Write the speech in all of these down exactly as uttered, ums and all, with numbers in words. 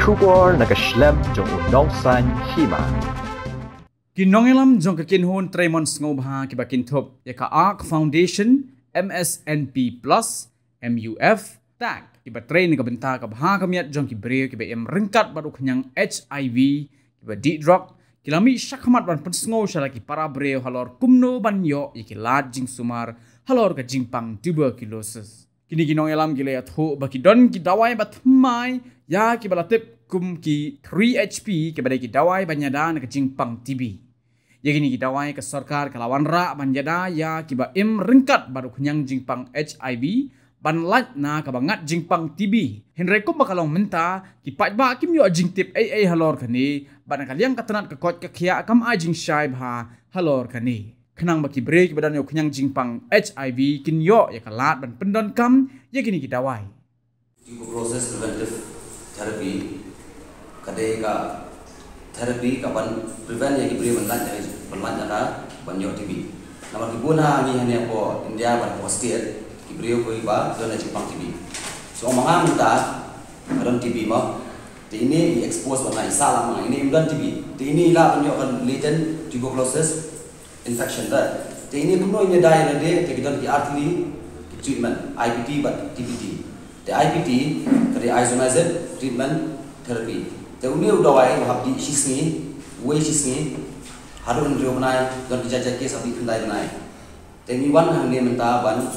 Khubor na ka shlem jong u nongsan hima. Ki nongïalam jong ka kynhun treimon sngewbha kiba kynthup ïa ka Ark Foundation, M S N P plus, M U F, tak kiba trei na ka bynta ka bha ka miat jong ki briew kiba im ryngkat bad u khñiang H I V, kiba dih drok, ki la mih shakhmat ban pynsngew sha la ki para briew halor kumno ban ïoh ïa ki lad jingsumar halor ka jingpang tuberculosis. Kine ki nongïalam ki la ïathuh ba ki don ki dawai ba thymmai ïa kiba la tip kum ki three H P, kiba dei ki dawai ban ïada na ka jingpang T B. Ïa kine ki dawai ka sorkar ka la wanrah ban ïada ïa kiba im ryngkat bad u khñiang jingpang H I V ban lait na kaba ngat jingpang T B. Hynrei kumba ka long mynta, ki paidbah kim ïoh jingtip ei ei halor kane, bad na ka liang ka tnat ka koit ka khiah kam ai jingshai bha halor kane. Khnang ba ki briew kiba don ïa u khñiang jingpang H I V kin ïoh ïa ka lad ban pyndonkam ïa kine ki dawai. Tuberculosis preventive therapy ka dei ka therapy ka ban prevent ïa ki briew ban lait ïa ka, ban lait ïa ka, ban ïoh T B. Namar ki bun ha ngi hangne hapoh India bad hapoh state ki briew kiba don ïa jingpang T B. So ma nga mynta ka don T B mo. Te ine i expose bad nga, i sah lang ma nga, ine im don T B. Te ine i lah ban ïoh ka latent tuberculosis infection da. Te ine kumno ine da ïa lade, te ki don ki ar tylli ki treatment, I P T bad T P T. Te I P T ka dei isoniazid treatment therapy. Te une u dawai u hap dih shisngi, uwei shisngi, haduh hynriew bnai, don ki jait jait case hap dih khyndai bnai. Te ngi wan hangne mynta ban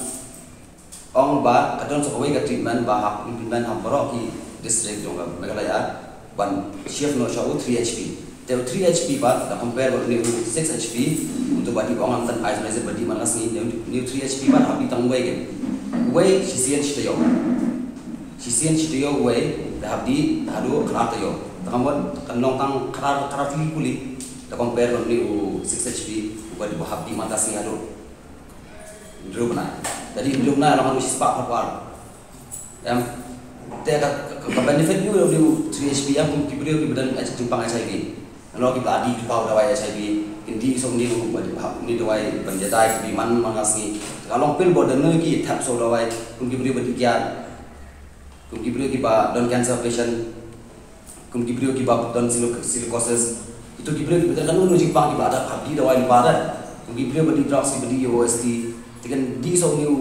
ong ba ka don sa kawei ka treatment ba hap implement ha baroh ki district jong ka Meghalaya ban shift noh sha u three H P. Te u three H P bad da compare bad une u six H P, kumto ba dei ba ong, ym tang isoniazid ba dih man ka sngi, une u three H P bad hap dih tang uwei keiñ. Uwei shisien shi taïew. Shisien shi taïew uwei, da hap dih haduh khatar taïew. Te ka mut kan long tang khatar, khatar tylli kuli da compare bad une u six H P uba dei ba hap dih man ka sngi haduh hynriew bnai. Te dei hynriew bnai long haduh shispah phra phra. Em, te ka, ka, ka benefit u, u three H P em, kum ki briew kiba don jingpang H I V. Nalor kiba la dih paw dawai H I V, kin dih song dih kum ba dih paw ni dawai ban jadai ki dih man man ka sngi. Ka long pil bor da ngi ki thap so dawai, kum ki briew ba dih kiar. Kum ki briew kiba don cancer patient. Kum ki briew kiba don silic-, silicosis. Ito ki briew kiba don kano kano jingpang kiba la dap hap dih dawai lypa da. Kum ki briew ba dih drugs kiba dih O S T. Te kan dih song ni u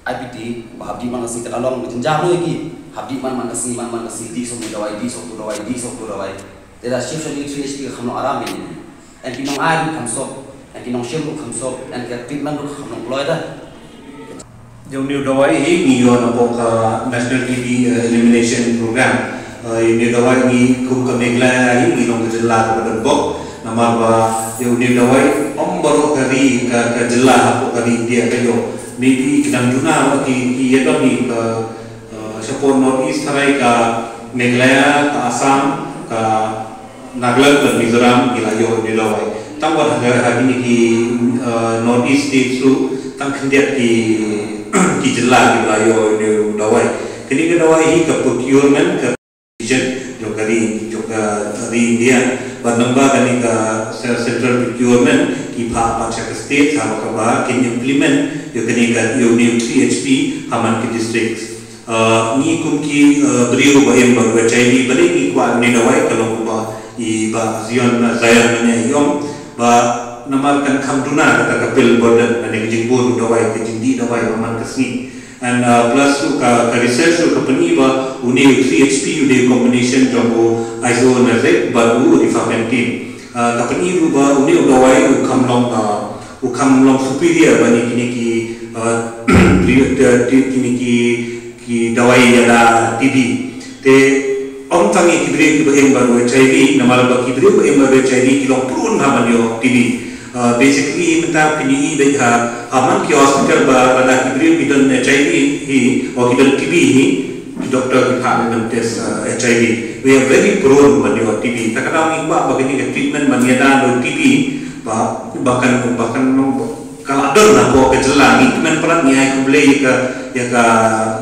I P T ba hap dih man ka sngi, te ka long jynjar noh ïa ki. Hap dih man man ka sngi, man man ka sngi, dih song ni dawai, dih song tu dawai, dih song tu dawai. Te da shift sha ni three H P ka kham long aram ïa ngi. Ïa ki nong ai ruh kham sop, ïa ki nong shim ruh kham sop, ïa ka treatment ruh kham long kloi da. Ïa une u dawai hi ngi ïoh napoh ka National T B, eh, Elimination Program. Eh, ïa une u dawai ngi kum ka Meghalaya hi ngi long ka jylla kaba donbok. Namar ba ïa une u dawai ym baroh ka ri, ka, ka jylla hapoh ka ri India ka ïoh. Maybe ki dang duna ba ki, ki ïa don hi ka, eh, shapoh North East tharai ka Meghalaya, ka Assam, ka Nagaland bad Mizoram ngi la ïoh une u dawai. Tang wat ha, ha kine ki, eh, North East states ruh tang khyndiat ki, ki jylla kiba la ïoh une u dawai. Kane ka dawai hi ka procurement ka region jong ka ri, jong ka ri India. Bad nangba kane ka ce-, central procurement ki phah pat sha ka state, ha kaba kin implement ïa kane ka, ïa une u three H P ha man ki districts. Ah, ngi kum ki, ah, briew ba im bad u H I V, balei ngi kwah une u dawai, ka long kumba i Bah Zion, Zion mynne i ong ba namar kan kham duna kata ka pill burden, lane ka jingbun u dawai, ka jingdih dawai ba man ka sngi. And, ah, plus ruh ka, ka research ruh ka pyni ba une u three H P u dei u combination jong u isoniazid bad u rifampicin. Ah, ka pyni ruh ba une u dawai u kham long, ah, u kham long superior ba kine ki, ah, kine ki, ki dawai ïada T B. Te ym tang ïa ki briew kiba im bad u H I V, namar ba ki briew ba im bad u H I V ki long prone ha ban ïoh T B. Ah, basically mynta phin ïohi beit ha, ha man ki hospital ba lada ki briew ki don H I V hi, o ki don T B hi, ki doktor ki phah ban test, ah, H I V. We are very prone ban ïoh T B. Te ka daw ngi kwah ba kane ka treatment ban ïada da u T B ba, ba kan, ba kan long, ka la don hapoh ka jylla, ngi kmen palat, ngi ai khublei ïa ka, ïa ka,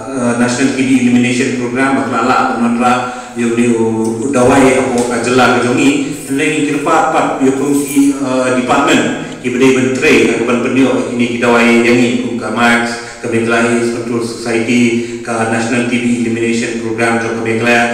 eh, National T B Elimination Program ba ka la lah ban wanrah ïa une u dawai hapoh ka jylla ka jong ngi. Hynrei ngi kyrpad pat ïa kum ki, eh, department kiba dei ban trei, ban pynïoh ïa kine ki dawai ïa ngi kum ka mask, ka Meghalaya AIDS Control Society, ka National T B Elimination Program jong ka Meghalaya.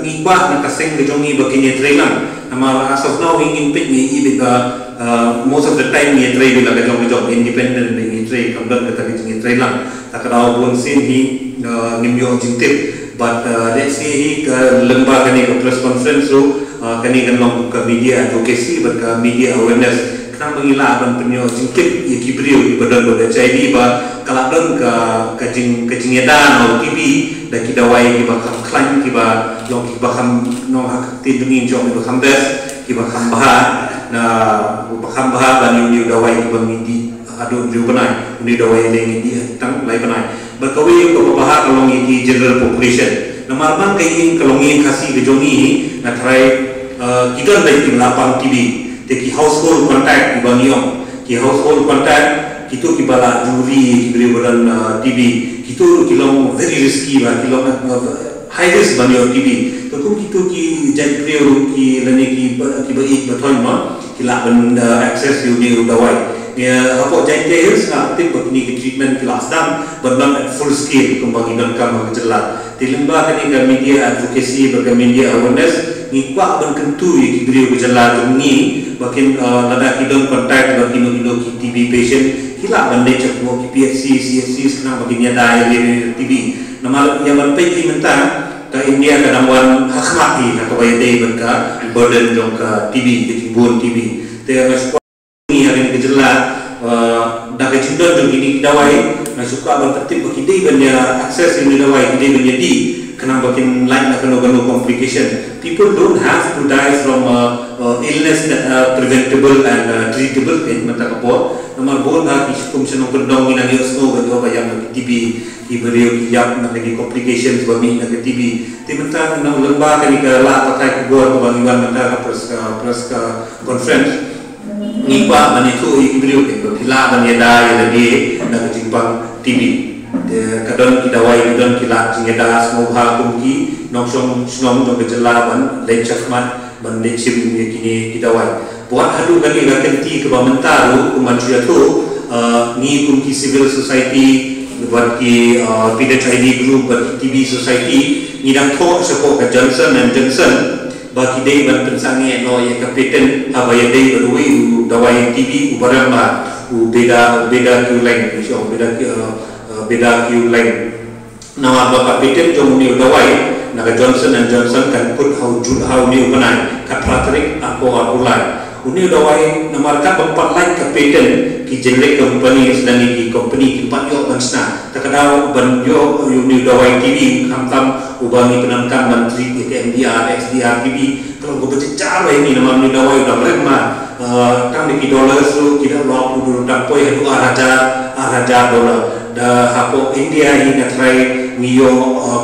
Ngi kwah na ka seng ka jong ngi ba kin ïatrei lang. Namar as of now ngi ngin peit ngi i bit ba, uh, most of the time ngi ïatrei bit la ka jong ka jong independent ngi ïatrei kam don kata ka jingïatrei lang. Ta ka daw bun sien hi, uh, ngim ïoh jingtip. But, uh, let's see hi ka lem bad kane ka press conference ruh, uh, kane kan long ka media advocacy bad ka media awareness. Khnang ba ngi lah ban pynïoh jingtip ïa ki briew kiba don bad H I V ba ka lah don ka, ka jing, ka jingïada na u T B da ki dawai kiba kham khlaiñ, kiba long kiba kham, nong ha ka ktien jong ngi kiba kham best, kiba kham bha, na ba kham bha ban ïoh ïa u dawai kiba ngi dih haduh hynriew bnai, une u dawai lei ngi dih tang lai bnai. Bad kawei ka ba bha ka long ïa ki general population. Namar man ka ïing ka longïing Khasi ka jong ngi nga tharai, uh, ki don da ki la pang T B. Te ki household contact kiba ngi ong, ki household contact, kito kiba la juri ki briew ba don, uh, T B, kito ki long very risky ba ki long, uh, high risk ban ïoh T B. Te kum kito ki jait briew ki lane ki ba, kiba ïeit ba thoiñ ma ki lah ban, uh, access ïa une u dawai. Ïa hapoh Jaintia Hills nga tip ba kine ki treatment ki la sdang ban long at full scale kumba ngi donkam ha ka jylla. Te lyngba kane ka media advocacy bad ka media awareness ngi kwah ban kyntu ïa ki briew ka jylla jong ngi ba kin, uh, lada ki don contact bad kino kino ki T B patient ki lah ban leit sha ki P H C, C H C khnang ba kin ïada ïa lade T B. Namar ïa ban peit hi mynta ka India ka dang wan ha khmat hi ha kaba ïadei bad ka burden jong ka T B, ka jingbun T B. Te nga shu kwah ngi ha kane ka jylla, uh, da ka jingdon jong kine ki dawai, nga shu kwah ban pyntip ba ki dei ban ïa access ïa une u dawai, ki dei ban ïa dih khnang ba kin lait na kano kano complication. People don't have to die from, uh, uh, illness that are preventable and, uh, treatable, eh, mynta ka por. Namar bun ha ki kum shnong kyndong ngi nang ïohsngew ba ïoh ba ïap na ka T B, ki briew ki ïap na ka, ki complications ba mih na ka T B. Te mynta nang lyngba kane ka lad pathai khubor kaba ngi wan mynta ka press, ka press ka conference. Ngi kwah ban ïathuh ïa ki briew ba ki lah ban ïada ïa lade na ka jingpang T B. Te ka don ki dawai, ka don ki lad jingïada sngewbha kum ki nongshong shnong jong ka jylla ban leit shakhmat ban leit shim ïa kine ki dawai. Bad haduh kane ka kynti kaba mynta ruh kum ban shu ïathuh, uh, ngi kum ki civil society bad ki, uh, P H I V group bad ki T B society ngi dang thoh shapoh ka Johnson and Johnson ba ki dei ban pynsangeh noh ïa ka patent haba ïadei bad uwei u dawai T B uba rem ba u beda, u bedaquiline, u beda, uh, uh, bedaquiline. Namar ba ka patent jong une u dawai na ka Johnson and Johnson kan kut ha u Jul, ha une u bnai, ka phra tarik arphew arphew lai. Une u dawai namar katba ym pat lait ka patent ki generic companies lane ki company kim pat ïoh ban shna. Ta ka daw ban ïoh ïa une u dawai T B khamtam uba ngi pyndonkam ban treat ïa ka M D R, X D R T B. Ka long kaba jynjar ba ïa ngi namar une u dawai u dang rem ma, eh, tang da ki dollars ruh ki da lok u dur tang poi haduh ar hajar, ar hajar dollar. Da hapoh India hi nga tharai ngi ïoh, eh,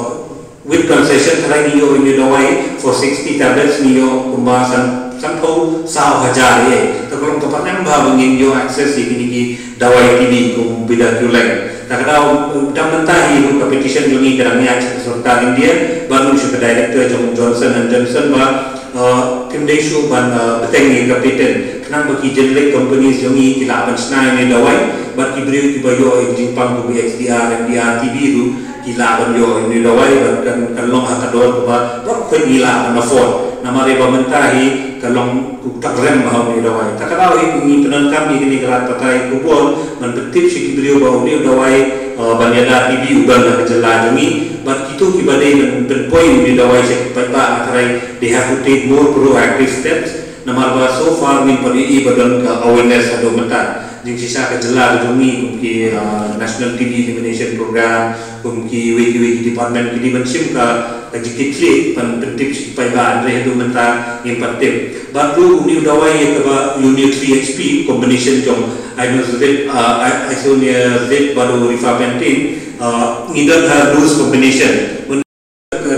with concession tharai ngi ïoh une u dawai for sixty tablets ngi ïoh kumba san, sanphew saw hajar ïa. Ta ka long kaba rem bha ba ngin ïoh access ïa kine ki dawai T B kum bedaquiline. Ta ka daw, eh, dang mynta hi ruh ka petition jong ngi ka dang ïaid sha ka sorkar India bad ruh sha ka director jong Johnson and Johnson ba, eh, kim dei shuh ban, eh, bteng ïa ka patent khnang ba ki generic companies jong ngi ki lah ban shna ïa une u dawai bad ki briew kiba ïoh ïa ka jingpang kum X D R, M D R, T B ruh ki lah ban ïoh ïa une u dawai bad kan, kan long ha ka dor kaba baroh khoit ngi lah ban afford. Namar ba mynta hi ka long kumta rem bha une u dawai. Ta ka daw hi ngi pyndonkam ïa kane ka lad pathai khubor ban pyntip sha ki briew ba une u dawai, eh, ban ïada T B u don ha ka jylla jong ngi. Bad kito kiba dei ban pynpoi une u dawai sha ki paidbah nga tharai they have to take more proactive steps. Namar ba so far ngim pat ïohi ba don ka awareness haduh mynta. Jingshisha ka jylla ka jong ngi kum ki, ah, National T B Elimination Program, kum kiwei kiwei ki department ki dei ban shim ka, ka jingkitkhlieh ban pyntip sha ki paidbah, hynrei haduh mynta ngim pat tip. Bad ruh une u dawai ïa kaba Unit three H P combination jong isoniazid, ah, isoniazid bad u rifampicin, ah, ngi don ha loose combination.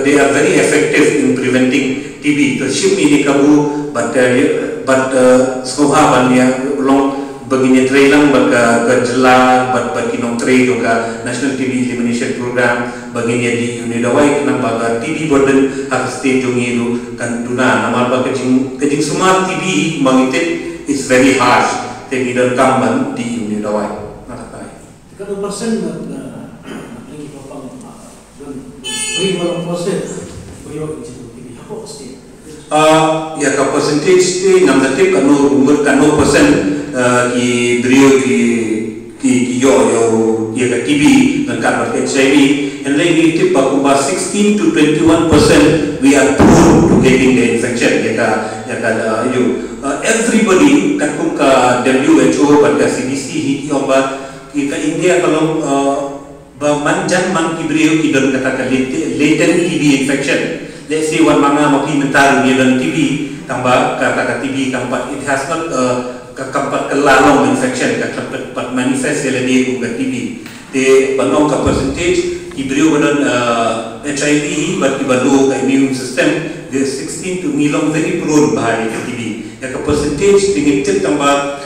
They are very effective in preventing T B. To shim ïa kine kabu, bad, uh, bad, uh, sngewbha ban ïa long ba ngin ïatrei lang bad ka, ka jylla bad, bad ki nongtrei jong ka National T B Elimination Program ba ngin ïa dih ïa une u dawai khnang ba ka T B burden ha ka state jong ngi ruh kan duna, namar ba ka jing, ka jingsumar T B ba ngi tip is very harsh. Te ngi donkam ban dih ïa une u dawai. Nga kata. Te katno percent ba, ba Hi ma long process ba ïoh ïa ka T B hapoh state. Ah, ïa ka percentage te ngam da tip katno, katno percent, ah, ki briew ki, ki, ki ïoh, ïoh ïa ka T B ryngkat bad H I V. Hynrei ngi tip ba kumba sixteen to twenty-one percent we are prone to getting the infection. Ïa ka, ïa ka, ah, ïoh. Ah, everybody, katkum ka W H O bad ka C D C hi ki ong ba ïa ka India ka long, ah, ba man jan man ki briew ki don kata ka late-, latent T B infection. Let's say wat ma nga ma phi mynta ruh ngi don T B, tangba kata ka T B kam pat, it has not, uh, ka kam pat kylla long infection, ka kam pat manifest ïa lade kum ka T B. Te ban ong ka percentage ki briew ba don, uh, H I V hi bad kiba low ka immune system, the sixteen to, ngi long very prone ba ïa ka T B. Ïa ka percentage te ngi tip tangba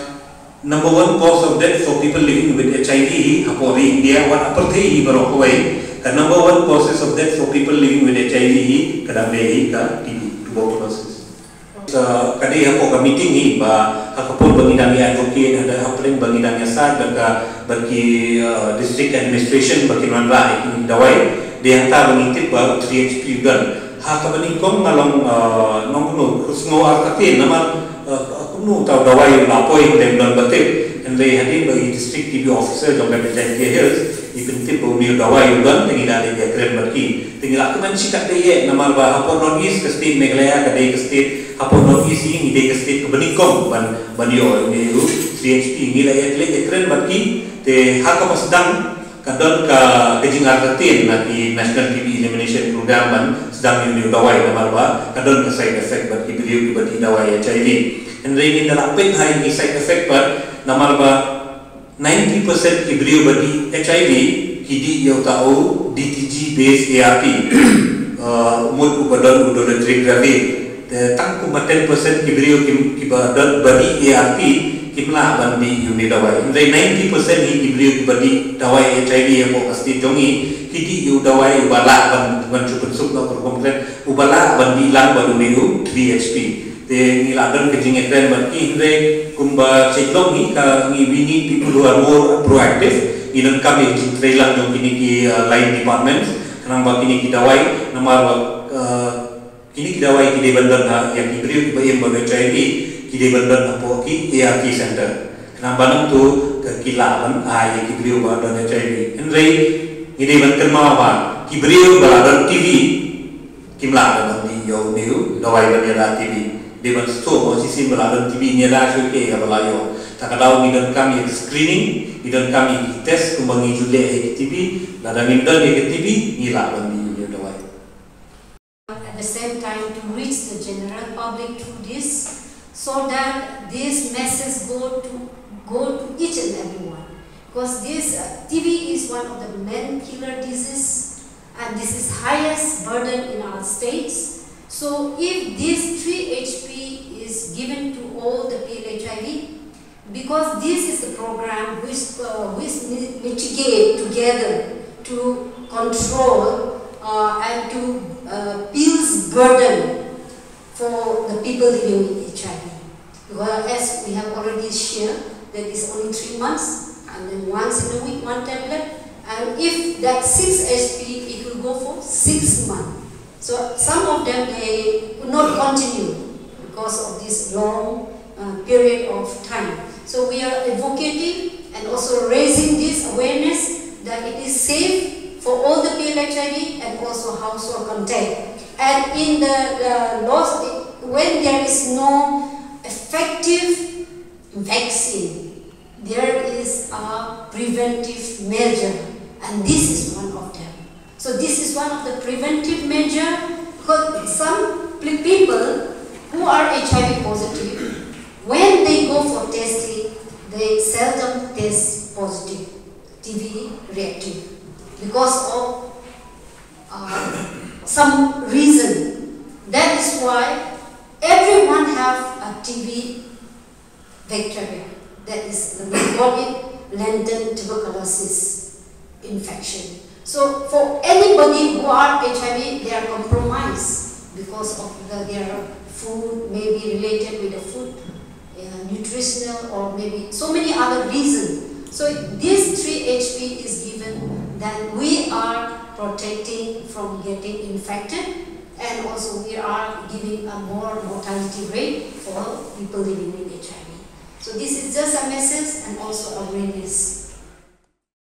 number one cause of death for people living with H I V hi hapoh ri India, wat ha pyrthei hi baroh kawei. Ka number one causes of death for people living with H I V hi ka dang dei hi ka T B, tuberculosis. Ka, ka dei hapoh ka meeting hi ba ha ka por ba ngi dang ïa advocate, ha ka por ba ngi dang ïa side bad ka, bad ki, uh, district administration ba kin wanrah ïa ki dawai. Dei hangta ba ngi tip ba three H P u don. Ha kaba nyngkong nga long, uh, nongkynnoh, sngew artatien namar, uh, kumno uta u dawai u la poi, hynrei ym don ba tip. Hynrei hadien ba i district T B officer jong ka Jaintia Hills i pyntip ba une u dawai u don, te ngi la dei ban ïakren bad ki. Te ngi la kmen shi katdei eh, namar ba hapoh North East, ka state Meghalaya ka dei ka state, hapoh North East hi ngi dei ka state kaba nyngkong ban, ban ïoh ïa une u three H P. Ngi la ïakren, ïakren bad ki, te ha kaba sdang ka don ka, ka jingartatien na ki National T B Elimination Program ban sdang ïa une u dawai, namar ba ka don ka side effect bad ki briew kiba dih dawai H I V. Hynrei ngin da lah peit ha ïa ki side effect pat, namar ba ninety percent ki briew ba dih H I V ki dih ïa uta u D T G based A R P. Uh, mut uba don u dolutegravir. Te tang kumba ten percent ki briew ki, kiba don ba dih A R P kim lah ban dih ïa une u dawai. Hynrei ninety percent hi ki briew kiba dih dawai H I V hapoh ka state jong ngi ki dih ïa u dawai uba lah ban, ban shu pynsuk noh ka rukom kren, uba lah ban dih lang bad une u three H P. Te ngi la don ka jingïakren bad ki, hynrei kumba sha jinglong hi ka, ngi, we need people who are more proactive. Ngi donkam ïa ka jingtreilang jong kine ki, uh, line departments, khnang ba kine ki dawai, namar ba, uh, kine ki dawai ki dei ban don ha ïa ki briew kiba im bad H I V, ki dei ban don hapoh ki A R T center. Khnang ba nangta ki lah ban ai ïa ki briew ba don H I V. Hynrei ngi dei ban kynmaw ba ki briew ba la don T B kim lah ban dih ïa une u dawai ban ïada T B. Dei ban sngewthuh ba shisien ba la don T B ngi ïada shuh ïa kaba la ïoh. Ta ka daw ngi donkam ïa ka screening, ngi donkam ïa ki test kumba ngi ju leh ïa ki T B. Lada ngim don ïa ka T B ngi lah ban dih ïa une u dawai. At the same time, to reach the general public through this, so that this message go to, go to each and everyone. Because this, uh, T B is one of the main killer disease, and this is highest burden in our states. So if this three H P is given to all the P L H I V, because this is the program which, uh, which mi-, mitigate together to control, uh, and to, uh, pills burden for the people living with H I V. Because as we have already shared, that is only three months, and then once in a week, one tablet. And if that six H P, it will go for six months. So some of them, they could not continue because of this long, uh, period of time. So we are advocating and also raising this awareness that it is safe for all the P L H I V and also household contact. And in the, the laws, when there is no effective vaccine, there is a preventive measure, and this is one of them. So this is one of the preventive measure, because some pl-, people who are H I V positive, when they go for testing, they seldom test positive, T B reactive, because of, uh, some reason. That is why everyone have a T B bacteria. That is, we call it latent tuberculosis infection. So for anybody who are H I V, they are compromised because of the, their food may be related with the food, uh, nutritional, or maybe so many other reasons. So this three H P is given, then we are protecting from getting infected, and also we are giving a more mortality rate for people living with H I V. So this is just a message and also awareness.